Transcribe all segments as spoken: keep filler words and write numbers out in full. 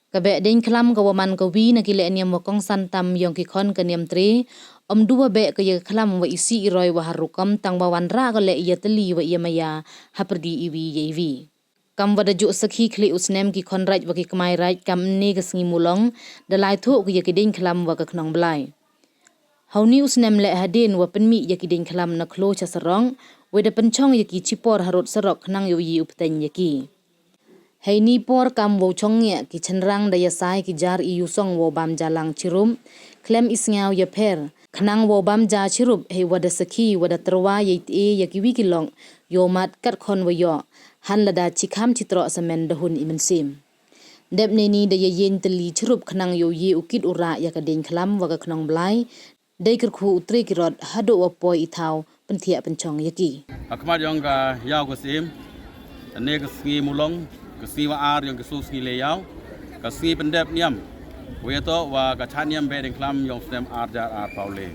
Ka beh dieñkhlam ka wa man ka wi na ki lehniam wa kongsan tam yong ki khon ka Niamtre, ym du wa beh ka ya ka khlam wa i sih i roi wa har rukom, tang wa wanrah ka leh ya tylli wa ya maya hapyrdi iwi ya iwi. Kam wa da jooh sakhi khlieh u snem ki khon raij wa ki kmai raij, kam ynne ka sngi Mulong da lai thoh ka ya ki dieñkhlam wa ka Khnong Blai. Ha uni u snem leh hadien wa pynmih ya ki dieñkhlam na khloo cha sarong, wei da pynchong ya ki chipor harud sarok khnang yow ye u pteng ya ki. Heini por kam wow chong ngiah ki chynrang da yasai ki jar i yusong wow bam jalang chirup, khlem i sngaw ya pher, khnang wow bam ja chirup, hei wa da sakhi wa da tyrwa ya i te ya ki wi ki lok yow mad kat khon wa yoh, han lada chikham chitroh samen da hun i mynsiem. Dep neini da ya yeng tylli chirup khnang yow ye u kit u rah ya ka dieñkhlam wa ka Khnong Blai, dei kyrkhu u tre ki rot hadooh wa poi i thaw pynthiah pynchong ya ki. Ha khmat yong ka yaw ka siem, ynne ka sngi Mulong, ka sngi wa ar yong ka soo sngi le yaw, ka sngi pyndep niam, wa ya toh wa ka chah niam beh dieñkhlam yong snem ar jar ar phaw le.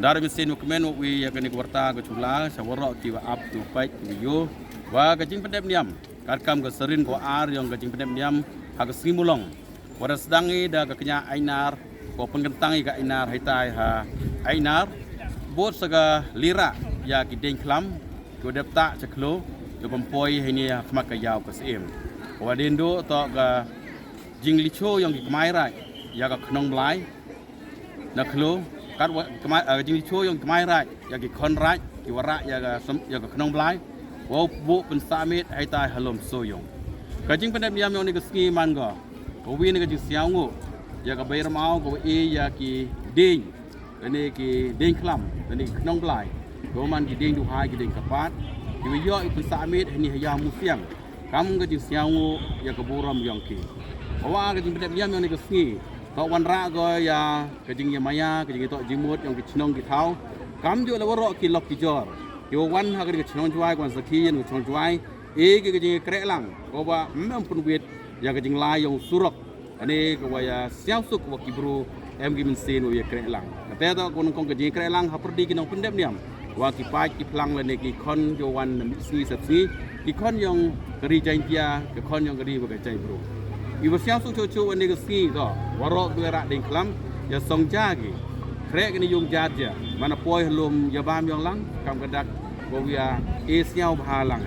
Dar mynsiem wa kmen wa wi ya kani ka warta ka chula cha waroh ki wa ap tu pait ki wa yo, wa ka jingpyndep niam katkam ka sarin ka wa ar yong ka jingpyndep niam ha ka sngi Mulong, wa da sdang i da ka kñia Ainar, ka wa pynkyntang i ka Ainar haitai ha Ainar, bud sa ka lirah ya ki dieñkhlam ki wa dep tah cha khloo, ki wa pynpoi heini ha khmat ka yaw ka siem. Ka wa dien du toh ka jinglitho yong ki kmai raij ya ka Khnong Blai na khloo, kat wa kmai, ah, jinglitho yong ki kmai raij ya ki khon raij ki wa rah ya ka sam-, ya ka Khnong Blai, wow buh pynsahmiet haitai ha lum soo yung. Ka jingpyndep niam yong uni ka sngi man ka, ka wi na ka jingsñiaw nguh ya ka Bei Ramaw, ka wa e ya ki dieñ, lane ki dieñkhlam, lane ki Khnong Blai, ka wa man ki dieñ duhai, ki dieñ kyrpad, ki wa yoh i pynsahmiet heini ha yaw Musiang, kam ka jingsñiaw nguh ya ka burom yong ki. Ka wa ka jingpyndep niam yong uni ka sngi, toh wanrah ko ya ka jingyamaya, ka jingyatoh jingmut yong ki chnong ki thaw, kamjooh la waroh ki lok ki jor, ki wa wan ha ka dei ka chnong Jwai, ka wan sakhi ya ka chnong Jwai, e ki ka jingyakrehlang ka wa ym em pynwit ya ka jinglai yong u surok, lane ka wa ya sñiawsuk wa ki bru em ki mynsiem wa yakrehlang. Kate toh ka wa nyngkong ka jingyakrehlang hapyrdi ki nongpyndep niam, wa ki paid ki phlang lane ki khon ki wa wan na mih sngi sep sngi, ki khon yong ka ri Jaintia, ki khon yong ka ri wa ka jaitbru. I wa sñiawsuk chooh chooh wa ynne ka sngi toh waroh ki wa rah dieñkhlam ya song ja ki, khreh kani yung ja ja, man a poi ha lum ya bam yong lang, kam ka dak wa wi ya e sñiaw bha lang.